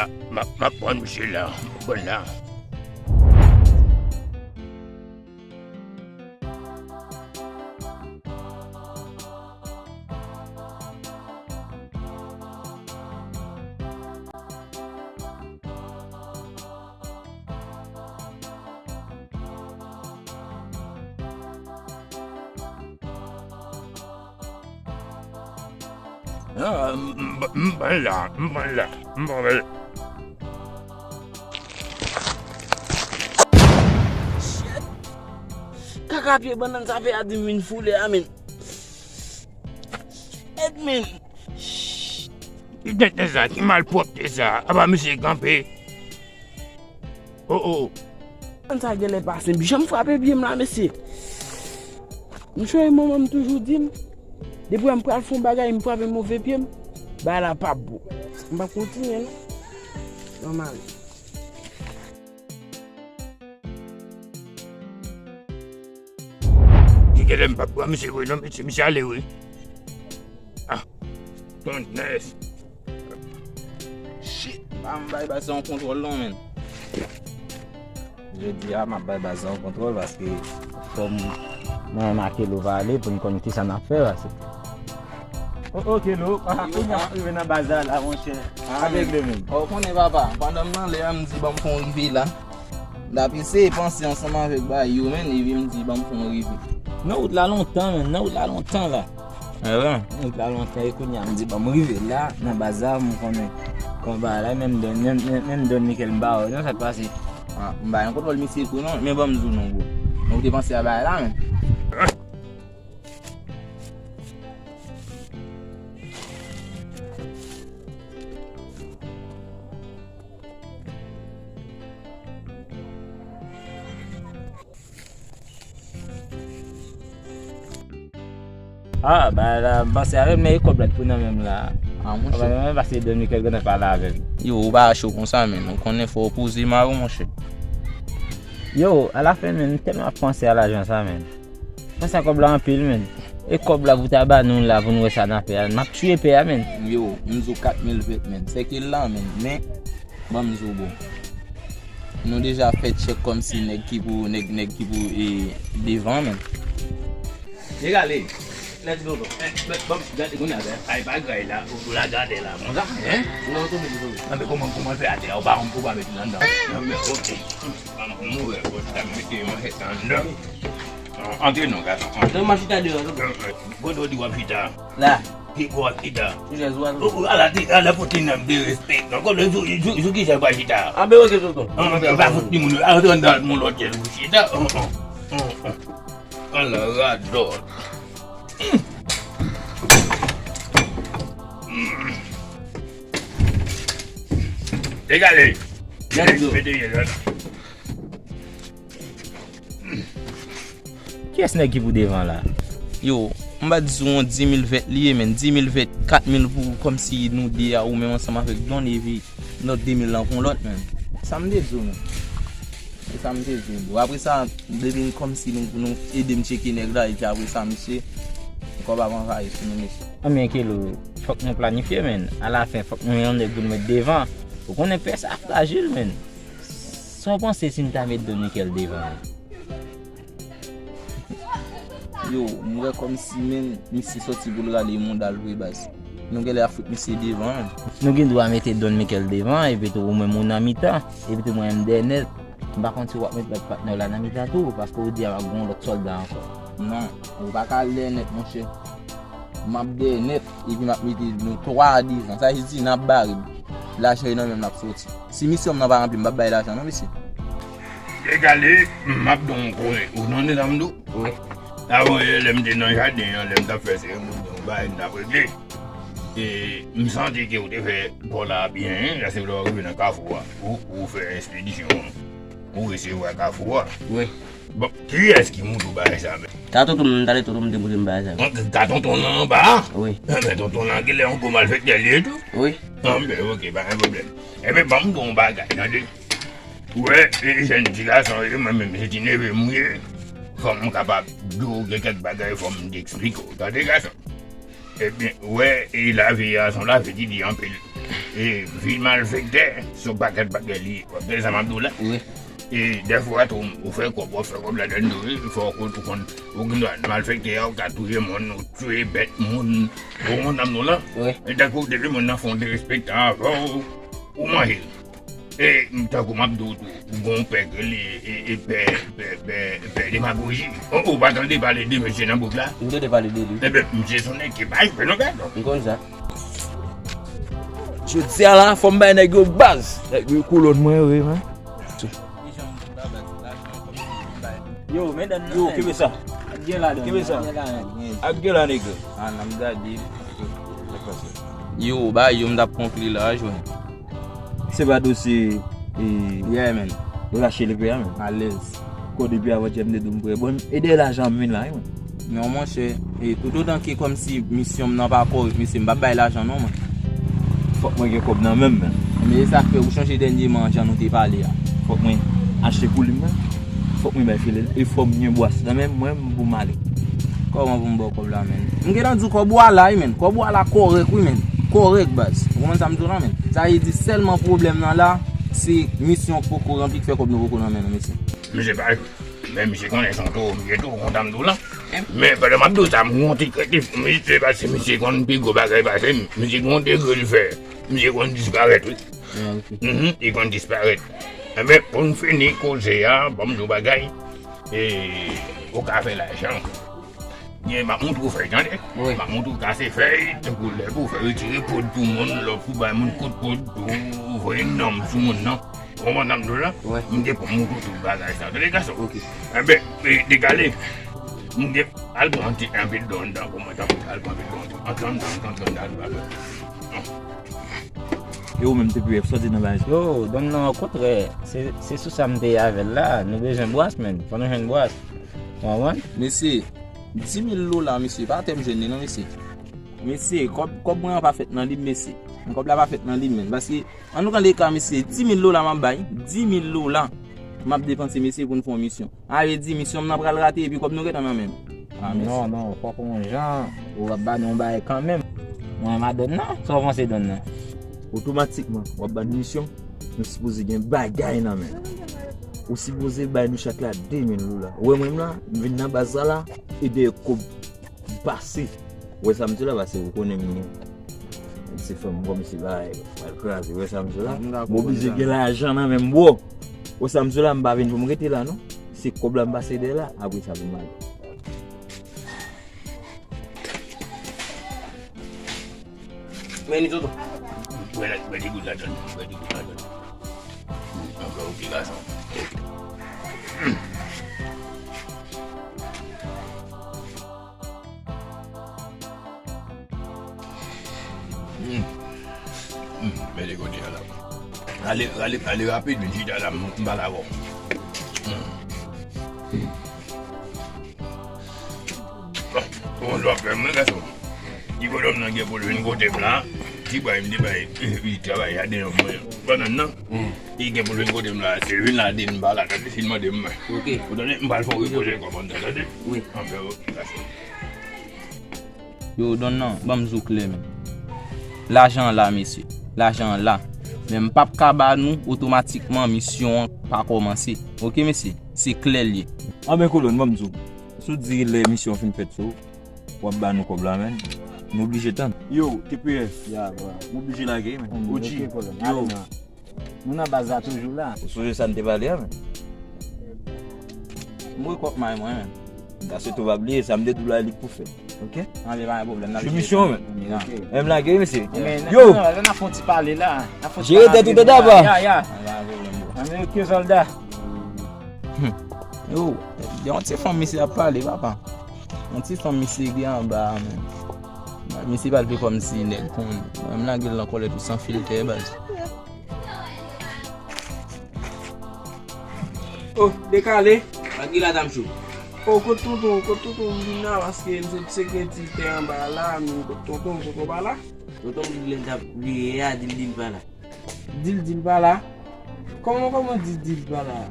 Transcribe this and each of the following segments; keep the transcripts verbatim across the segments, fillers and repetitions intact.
M ap, m ap pran misye la, m ap pran la. Ah, m, m, m pran la, m pran la, m pran la. Shit! Kaka pye bannann sa fè a di m vin foule a, men. Edmin! Shit! Ki tenten sa, ki malpwòpte sa, apa misye kanpe. Oh, oh. An sa genlè pase m. Jan m frape pye m la, mesye. M chonje manman m toujou di m, depi wè m pral fè yon bagay, m frape move pye m, bagay la p ap bon. M p ap kontinye, non. Nòmal. Gen lè m p ap pran misye vre non, mesye, misye ale wi. Ah, tonnè. Shit, pa m bay baz sa yon kontwòl non, men. Jodi a, m ap bay baz sa yon kontwòl paske fò m, mwen make lo va ale pou n konn kisa n ap fè, paske. O, o, Kelo, ah, kounye a m rive nan baz la, la, monchè. Ah, ap regle menm. Ou konnen, papa, pandan m nan lè a, m di, ban m fè yon rive la. L ap eseye panse ansanm avèk bagay yo, men, epi m di, ban m fè yon rive. Nan wout la lontan, men, nan wout la lontan, la. Ewen, nan wout la lontan, e kounye a, m di, ban m rive la, nan baz la, m konnen kòman bagay la, menm Don, menm, menm, menm Don Michel, m pa wè, non, sa k pase. Ah, m pa yon kontwòl misye tou, non, men ban m di w, non, bro. Mwen te panse a bagay la, men. Ah, ba la, m panse avè l, men e kòb la ki pou nan men m la. Ah, monchè. Kòb la nan men m, paske Don Michel gentan pale avè m. Yo, ou pa cho konsa, men. Ou konnen fò w poze ma yo, monchè. Yo, alafen, men, m tèlman ap panse a lajan sa, men. Panse a kòb la anpil, men. E kòb la pou ta ba nou la, pou nou wè sa n a fè a. M ap tiye pè a, men. Yo, m di w kat mil vèt, men. Sèke l la, men. Men, ban m di w, bon. Nou deja fè tchèk kòmsi nèg ki pou, nèg, nèg ki pou, e, devan, men. Egale. Let's go, bro. Eh, ban m gade kounye a, ay, pa gray la, ou, ou la gade la, konsa, hein? Non, tonbe, tonbe. Anben, kòman, kòman fè atè a? Ou pa, ou pa met li anndan? Anben, ok. Ban m, m ouvè pòt la, m mete manchèt la anndan. Antre non, gason, antre. Non, m ap chita deyò, non? Kote w di w ap chita? La. Ki bò w ap chita? Sou chèz ou a, non? Ou, ou, ala, ala pote nèg de respè. Non, kote sou, sou, sou ki chèz w ap chita? Anben, ok, tonton. An, an, pa fout timoun yo. Antre anndan, moun lòt chèz ou chita. An, an, an, an. Ala radòt. Egale. Let's go. Mete yè la. Kiyès nèg ki pou devan la? Yo, m pa di sou yon di mil vèt li ye, men di mil vèt, kat mil pou kòmsi nou de a, ou menm ansanm avèk Don, epi lòt de mil lan pou lòt, men. Sa m te di w, men. Se sa m te di w, bro. Apre sa, depi n kòmsi nou, nou ede m tcheke nèg la, epi apre sa, mesye, kòb ap anvayi sou nou, mesye. Anben, Kelo, fòk nou planifye, men. Alafen, fòk nou yon nèg pou nou met devan. Ou konnen pè sa frajil, men. Sa w panse si n ta met Don Michel devan? Yo, m wè kòmsi menm misye sòti pou l rale mouda l vre baz. Nou genlè ap fout misye devan. Nou gen dwa mete Don Michel devan, epi tou ou menm ou nan mitan, epi tou mwen m dèyè nèt. M pa konn si w ap met lòt patnè w la nan mitan tou, paske ou di a w ap gen yon lòt sòlda ankò. Non, ou pa ka al dèyè nèt, monchè. M ap dèyè nèt, epi m ap mete nou twa devan. Sa vle di, n ap bare m. Lajan yo nan men m l ap soti. Si misyon m nan pa ranpli, m p ap bay lajan non, mesye. Egale, m ap don konnen. Ou tande sa m di w? Wi. Avan yè, lè m te nan jaden an, lè m t ap fè seremoni, yon bagay m t ap regle. E m santi ke w te fè kò la byen, la se lè w rive nan kafou a. Ou, ou fè ekspedisyon an. Ou resevwa kafou a. Wi. Bon, kiyès ki montre w bagay sa menm? Ta tonton m, m tande tonton m te montre m bagay sa. Bon, ta tonton nan anba a? Wi. Enben, tonton nan genlè yon gwo malfektè li ye tou. Wi. Enben, ok, pa gen pwoblèm. Enben, ban m di w yon bagay, tande. Ou wè, e, jèn ti gason, e, mwen menm, se ti neve m ye. Fò m kapab di w gen kèk bagay, fò m te eksplike w. Tande, gason. Ebyen, ou wè, e, lavi a, se yon lavi ki di anpil. E vi malfektè, se yon pakèt bagay li ye. W ap tande sa m ap di w la? Wi. E dèfwa tou, ou fè kòb, w ap fè kòb ladann tou, wi. Fò w konn, ou konn, ou gen dwa malfektè a, ou ka touye moun, ou tchwe bèt moun. Ou konprann sa m di w la? Wi. E tankou depi moun nan fè yon derespektan avè w, ou manje l. E tankou m ap di w tou, ou gen yon pè k rele, e, e, pè, pè, pè, pè demagoji. Ou, ou pa tande pale de mesye nan bouk la? M tande pale de li. Enben, misye se yon nèg ki pa jwe nan gad. M konn sa. Jodi a la, fò m bay nèg yo baz. Nèg yo kolòn mwen yo, wi, man. Yo, men dan nan. Yo, kenbe sa. Ak gen ladan. Kenbe sa. Gen ladan. Ak gen la, nèg yo. Ah, nan m gade. Yo, ba yo, m t ap konkli la, jwenn. Se pa dosye, e, yeah, man. Yo lache lepe a, man. Alèz. Kò depi avantyè m te di w m prè. Bon, e dèyè lajan m vin la, wi, man. Non, monchè, e, toutotan ke kòmsi misyon m nan pa kòrèk, mesye, m p ap bay lajan non, man. Fòk mwen gen kòb nan men m, man. Men e sa k fè ou chanje dènyèman jan nou te pale a. Fòk mwen achte koulim nan. Fòk mwen bay filèl. E fò m gen bwas nan men m, mwen, m pou m ale. Kòman pou m ba w kòb la, men? M gentan di w kòb ou a la, wi, men. Kòb ou a la kòrèk, wi, men. Kòrèk, baz. Ou konprann sa m di w la, men? Sa vle di sèlman pwoblèm nan la, se misyon k poko ranpli k fè kòb nou poko nan men nou, mesye. Mesye pa Men misye konnen se yon toro m ye tou, kontan m tou la. Men pandan m ap di w sa, m gen yon ti krent li pou misye, paske misye konn pi gwo bagay pase m. Misye gen yon degre l fè. Misye konn disparèt, wi. Ah, ok. Mhm, li konn disparèt. Enben, pou n fini koze a, ban m di w bagay. E, ou ka fè lajan. Gen, m ap montre w fèy, tande? Wi. M ap montre w kase fèy, tankou lè pou w fè retire pwod pou moun, lè pou bay moun kout pwod, pou voye nonm sou moun nan. Ou konprann sa m di w la? Wi. M gen pou m montre w tout bagay sa. Tande, gason? Ok. Enben, e, dekale. M gen, al pran ti, anpil dlo anndan pou mwen, tanpri, al pran anpil dlo anndan. Antre anndan, antre anndan, al pran. E ou menm, T P F, sa w di nan bagay sa? Yo, donn nan, okontrè, se, se sou sa m te avè l la. Nou bezwen bwas, men. Fò nou jwenn bwas. Ou konprann? Mesye, di mil dola, mesye, pa atè m jwenn li non, mesye. Mesye, kòb, kòb mwen an pa fèt nan lim, mesye. Kòb la pa fèt nan lim, men. Paske, an tou ka, mesye, di mil dola m ap bay, di mil dola m ap depanse, mesye, pou n fè yon misyon. A vle di, misyon m nan pral rate, epi kòb nou gentan nan men m. Ah, mesye. Non, non, fòk yon jan, ou ap ba nou yon bagay kanmenm. Mwen, madanm nan, sa w panse, donn nan? Otomatikman, w ap ba n misyon, nou sipoze gen bagay nan men n. Ou sipoze bay nou chak la de mil dola. Ou wè mwen m la, m vin nan baz la la, e dèyè kòb m pase. Ou wè sa m di la, pase ou konnen m se fanm, m kòmanse bay, pral kraze. Ou wè sa m di la? M oblije gen lajan nan men m, bro. Ou wè sa m di la, m pa vin pou m rete la, non. Se kòb la m pase dèyè la, apre sa pou m ale. Men li, tonton. Bwè la, bwè ti gout la, Johnny. Bwè ti gout la, Johnny. Ankò, oke, gason. Hmm. Hmm. Men li kote a la. Ale, ale, ale rapid, vin chita la, m, m pale avè w. Hmm. Bon, bon, lòt lè, mwen, gason. Ti bonòm nan gen pou l vin kote m la. Ti bway m te bay, li travay jaden an mwen. Bannann nan. Hmm. Li gen pou l vin kote m la. Se vin la di m pa la, tande, si l mande m mwen. Ok. Ou tande, m pral fè yon repoze kòb anndan, tande? Wi. Anfè, gason. Yo, donn nan, ban m di w klè, men. Lajan an la, mesye. Lajan an la. Men m p ap ka ba nou otomatikman misyon an pa kòmanse. Ok, mesye? Se klè l ye. Anben, kolòn, ban m di w. Si w di lè misyon an fin fèt sou ou, w ap ba nou kòb la, men. Nou oblije tann. Yo, T P F. Ya, bro. M oblije lage, men. Mm, ok, kolòn. Yo. Ale, non. Nou nan baz la toujou la. Ou sonje sa n te pale a, men? M rekòk may mwen, men. Sa se tou pa bliye, sa m te di w la, li k pou fè. Ok? Anben, pa gen pwoblèm, n ap jere misyon, men. Ok. Men m lage, mesye. Yo! Lè n ap fè yon ti pale la. Jere tèt ou, tande, apa? Ya, ya. Anben, ok, sòlda. Hmm. Yo, gen yon ti fanm misye ap pale, papa. Yon ti fanm misye gen anba a, men. Misye pale kòmsi nèg konn. Mwen, m lage l nan kòlèt ou san filtè, baz. Oh, dekale. Malgre la dam cho. Oh, kot tonton, kot tonton m vin la, paske m sot sekretè anba la, men kot tonton, tonton pa la. Tonton m di lè l t ap riye a, di l di l pa la. Di l di l pa la? Kòman, kòman di l di l pa la?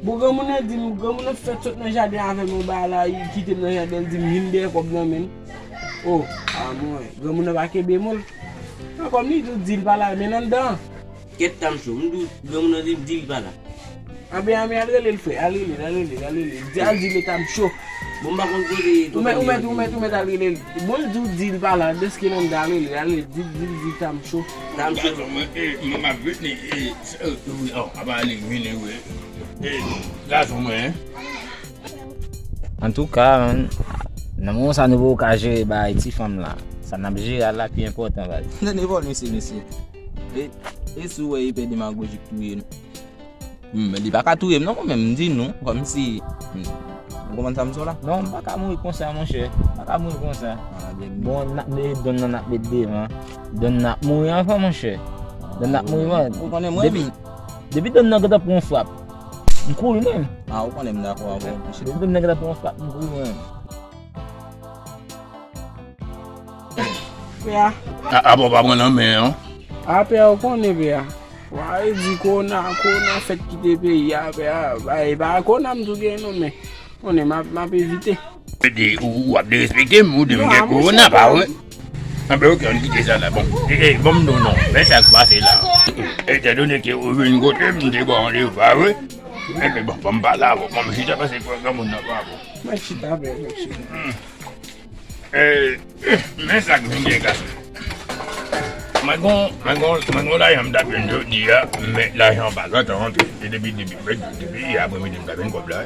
Bon, granmoun nan di m, granmoun nan fèt sot nan jaden avè m anba la, li kite m nan jaden, l di m vin dèyè kòb nan men l. Oh, a mwen, granmoun nan pa kenbe mo l. Ankò m li di w di l pa la, men anndan. Kèt, Tamcho, m di w, granmoun nan di m di l pa la. Anben, anben, al rele l, frè, al rele l, al rele l, al rele l. Di, al di l Tamcho. Bon, m pa konn kote. Ou mèt, ou mèt, ou mèt, ou mèt al rele l. Bon, l di w di l pa la, dèske l anndan, al rele l, al rele l, di, di, di Tamcho. Tamcho. Gason mwen, e, mwen m ap vini, e, e, wi, o, ap ale, vini, wi. E, gason mwen, en. Antouka, nan moman sa nou poko ka jere bagay ti fanm la. Sa n ap jere a la pi enpòtan, baz. Tande pawòl mesye, mesye. E, e si w wè epè demagojik touye nou. Hmm, li pa ka touye m non, mwen menm, m di nou, kòmsi, hmm, ou konprann sa m di w la? Non, m pa ka mouri konsa, monchè. M pa ka mouri konsa. Ah, byen. Bon, n ap met, donn nan n ap met devan. Donn nan ap mouri anvan, monchè. Donn nan ap mouri anvan. Ou konnen mwen, depi, depi donn nan gentan pran yon frap, m kouri mwen. Ah, ou konnen m dakò avè w, monchè. Depi donn nan gentan pran yon frap, m kouri mwen. Pè a. A, a, bon, pa pran nan men an. A, pè a, ou konnen, pè a. Wa e di kowona, kowona fèk kite peyi a, pè a. Ba, e pa kowona m tou gen non, men konnen m ap, m ap evite. Ou di, ou, ou ap derespekte m, ou di m gen kowona, pa vre? Anben, oke, ann kite sa la. Bon, e, e, bon, m di w non, men sa k pase la. Etandone ke ou vin kote m, m te ba w randevou, pa vre? Enben, bon, fò m pale avè w. Bon, m chita pase kwa granmoun nan pa bon. Mwen chita avè w, mwen chita. E, men sa k vin gen gason. Mwen gon, mwen gon, mwen gon lajan m t ap jwenn jodi a, men lajan an pa gentan rantre. E depi, depi, depi yè apremidi m t ap jwenn kòb la.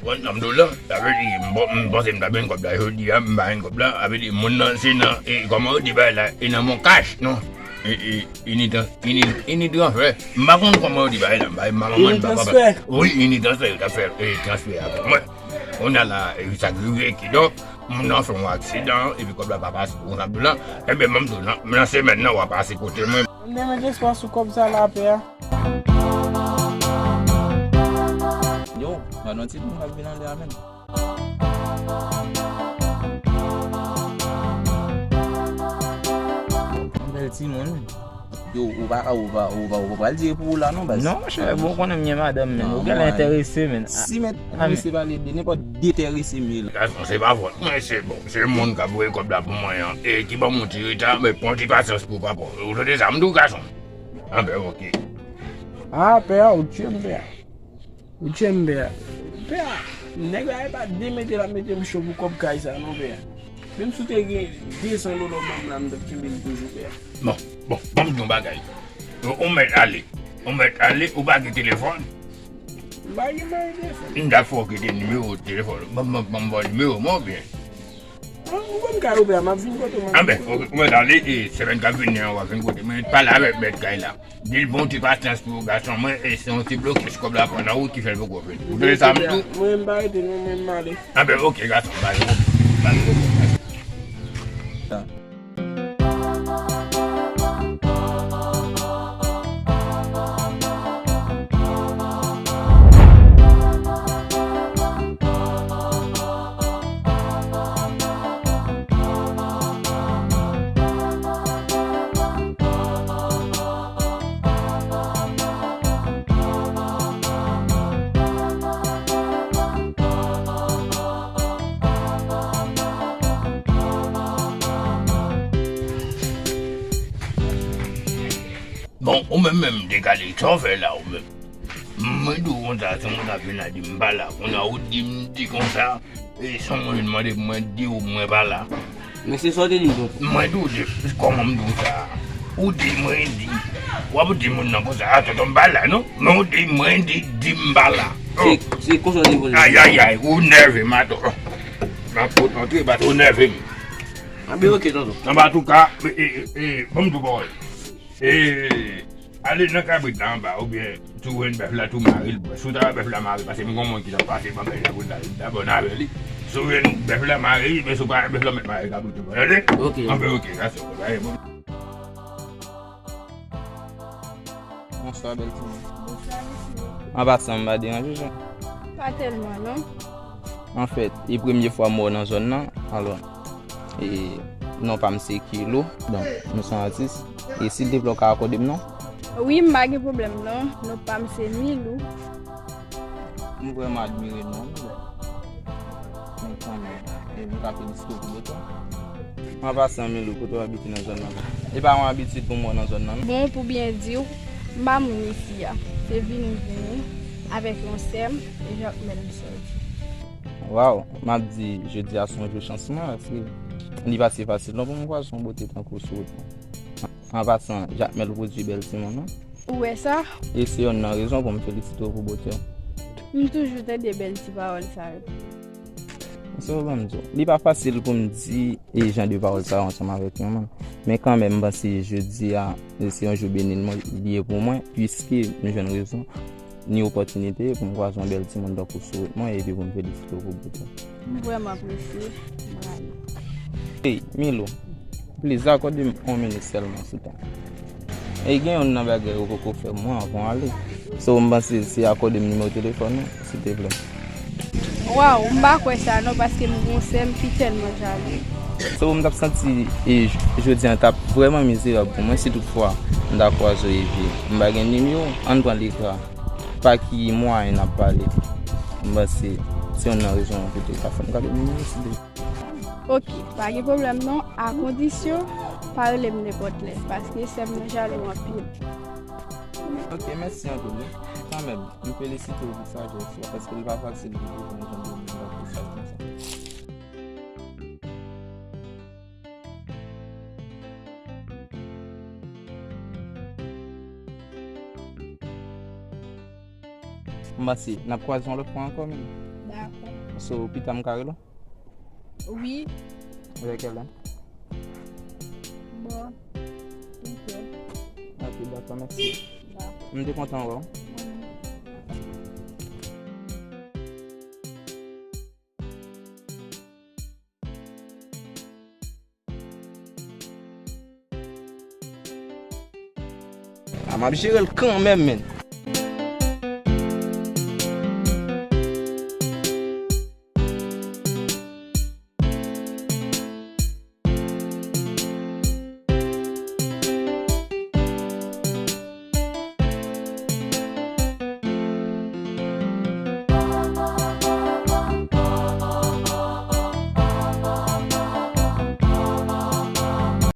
Bon, nan m do la, sa vle di, m bon, m panse m t ap jwenn kòb la jodi a, m pa jwenn kòb la, sa vle di, moun nan, se nan, e, kòman yo di bagay la, e nan mon kach, non. E, e, ini trans-, ini, ini transfè. M pa konn kòman yo di bagay la, m pa, m pa manman, m pa papa. Wi, ini transfè, yo t ap fè, e, transfè a pou mwen. Kounye a la, e, sa k rive, kidonk, moun nan fè yon aksidan, epi kòb la pa pase pou konsa pou la. Enben, ban m di w, nan, nan semèn nan, w a pase kote mwen. M te met espwa sou kòb sa la, pè a. Yo, gad yon ti moun k ap vin anlè a, menm. Yon bèl timoun. Yo, ou pa, ou pa, ou pa, ou pa pral di e pou ou la non, baz. Non, monchè, bon, ou konnen m gen madanm, men. Ou genlè enterese, men. Si mèt enterese pale de nenpòt deterese m ye la. Gason, se pa fòt mwen, se bon, se moun k ap voye kòb la pou mwen an. E ki ban m yon ti reta, men pran ti pasyans pou papa. Ou tande sa m di w, gason? Anben, oke. Ah, pè a, ou tye m, pè a. Ou tye m, pè a. Pè a, nèg la e pa demete l ap mete m cho pou kòb kay sa non, pè a. Menm si w te gen de san dola w ban m la, m t ap kenbe l toujou, pè a. Bon, bon, ban m di w yon bagay. Ou, ou mèt ale. Ou mèt ale, ou pa gen telefòn? M pa gen mwayen telefòn. M ta fè w kite nimewo telefòn ou. Ban m, ban m, ban m ba w nimewo mwen oubyen? An, ou konn kay ou, pè a, m ap vin kote w, m ap vin kote w. Anben, ou, ou mèt ale, e, semèn k ap vini an, w ap vin kote mwen, pale avèk mèt kay la. Di l bon ti pasyans pou gason mwen, e se yon ti blokis kòb la pran nan wout ki fè l poko vini. Ou tande sa m di w? Mwen, m pa rete non, mwen, m ale. Anben, oke, gason, m ale. M ale. Bon, ou menm menm, Dekale, sa w fè la, ou menm? Mwen di w konsa, se moun ap vin la di m pa la. Kounye a ou di m di konsa, e se yon moun vin mande pou mwen di w mwen pa la. Men se sa w te di m, tonton. Mwen di w di, kòman m di w sa? Ou di mwen di. W ap di moun nan konsa, a, tonton m pa la, non? Men ou di mwen di, di m pa la. Se, se konsa w te voye. Ayayay, ou nève m atò. M ap fout antre, paske ou nève m. Anben, oke, tonton. Anben, antouka, e, e, e, ban m di w pawòl. E, ale nan kabrit la anba, oubyen si w jwenn bèf la, tou mare l. Si w ta wè bèf la mare, paske m gon moun ki t ap pase ban bèf la pou l ta, ta bòn avè li. Si w jwenn bèf la mare, men si w pa wè bèf la, mèt mare kabrit ou, tande? Oke. Anben, oke, gason, bagay bon. Bonswa, bèl timoun. Bonswa, mesye. An pasan, m pa deranje w? Pa tèlman, non. Anfèt, e premye fwa m wè w nan zòn nan, alò. E non pa m se Kilo. Donk, nou se yon atis. E silvouplè, w ka akòde m non? Wi, m pa gen pwoblèm non. Non pa m se Milou. M vrèman admire non. Men kanmenm, e nou ka fè disko pou botan. An pasan, Milo, kote w abite nan zòn nan? E pa yon abitid pou m wè w nan zòn nan, non. Bon, pou byen di w, m pa moun isi a. Se vini m vini avèk yon sè m e Jakmèl m sòti. Waw, m ap di, jodi a se yon jou chans mwen, paske li pa si fasil non pou m kwaze yon bote tankou w sou wout mwen. An pasan, Jakmèl pwodui bèl timoun, non? Ou wè sa? E se yonn nan rezon pou m felisite w pou bote w. M toujou tande bèl ti pawòl sa yo. Se ou ban m di w. Li pa fasil pou m di e jan de pawòl sa yo ansanm avèk yon moun. Men kanmenm, m panse jodi a, se yon jou beni l ye pou mwen, piske m jwenn rezon, ni opòtinite pou m kwaze yon bèl timoun tankou sou wout mwen, epi pou m felisite w pou bote w. M vrèman apresye. M rale. Hey, Milo, please, akòde m yon minit sèlman, silvouplè. E gen youn nan bagay ou poko fè mwen anvan w ale. So, m panse se akòde m nimewo telefòn ou, silteplè. Waw, m pa kwè sa non, paske m gon sè m ki tèlman jalou. So, m t ap santi, e, j-, jodi an t ap vrèman mizerab pou mwen si toutfwa m ta kwaze w epi m pa gen nimewo. Ann pran legra. Pa ki mwayen n ap pale. M panse se youn nan rezon ki te ka fè m gade nimewo, silteplè. Ok, pa gen pwoblèm non, a kondisyon pa rele m nenpòt lè, paske sè m nan jalou anpil. Ok, mèsi anpil wi. Kanmenm, m felisite w pou sajès ou, paske li pa fasil pou w jwenn jan de moun tankou sa konsa. M panse n ap kwaze yon lòt fwa ankò, men. Dakò. So, pita m ka rele w? Wi. Vè kèlè? Bon, pito. Ok, dakò, mèsi. Dakò. M te kontan wè w. Mwen menm. A, m ap jere l kanmenm, men.